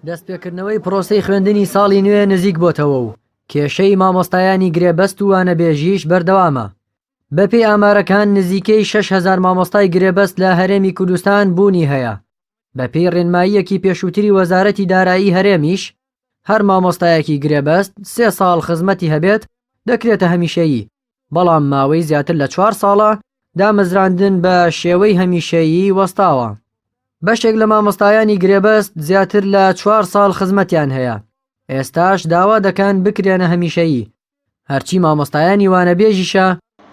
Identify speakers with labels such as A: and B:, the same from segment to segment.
A: دەستپێکردنەوەی پرۆسەی خوێندنی ساڵی نوێ نزیک بۆتەوە و کێشەی مامۆستایانی گرێبەست و وانەبێژیش بەردەوامە. بەپێی ئامارەکان نزیکەی 6000 مامۆستای گرێبەست لە هەرێمی کوردستان بوونی هەیە. بەپێی ڕێنماییەکی پێشووتری وەزارەتی دارایی هەرێمیش، هەر مامۆستایەکی گرێبەست سێ ساڵ خزمەتی هەبێت دەکرێتە هەمیشەیی، بەڵام ماوەی زیاتر لە چوار ساڵە دامەزراندن بە شێوەی هەمیشەیی وەستاوە. بەشێک لە مامۆستایانی گرێبەست زیاتر لە چوار ساڵ خزمەتیان هەیە، ئێستاش داوا دەکەن بکرێنە هەمیشەیی. هەرچی مامۆستایانی وانەبێژیشە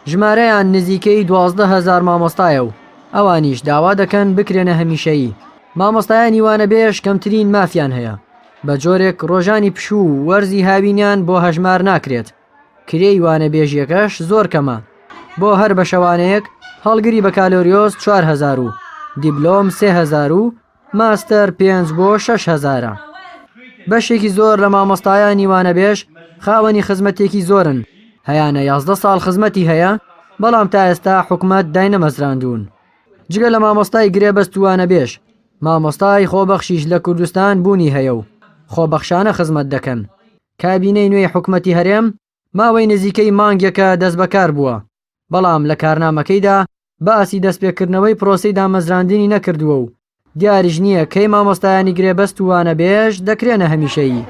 A: ژمارەیان نزیکەی 12 هەزار مامۆستایە و ئەوانیش داوا دەکەن بکرێنە هەمیشەیی. مامۆستایانی وانەبێژ کەمترین مافیان هەیە، بە جۆرێک ڕۆژانی پشوو و وەرزی هاوینیان بۆ هەژمار ناکرێت. کرێی وانەبێژییەکەش زۆر کەمە، بۆ هەر بەشەوانەیەک هەڵگری بەکالۆریۆس 4000 و دیبلۆم 3000 و ماستەر پێنج بۆ شەش هەزارە. بەشێکی زۆر لە مامۆستایانی وانەبێژ خاوەنی خزمەتێکی زۆرن، هەیانە 11 ساڵ خزمەتی هەیە، بەڵام تا ئێستا حکومەت داینەمەزراندوون. جگە لە مامۆستای گرێبەست و وانەبێژ، مامۆستای خۆبەخشیش لە کوردستان بوونی هەیە و خۆبەخشانە خزمەت دەکەن. کابینەی نوێی حکومەتی هەرێم ماوەی نزیکەی مانگێکە دەستبەکار بووە، بەڵام لە کارنامەکەیدا باسی دەستپێکردنەوەی پرۆسەی دامەزراندنی نەکردووە و دیاریش نییە کەی مامۆستایانی گرێبەست و وانەبێژ دەکرێنە هەمیشەیی.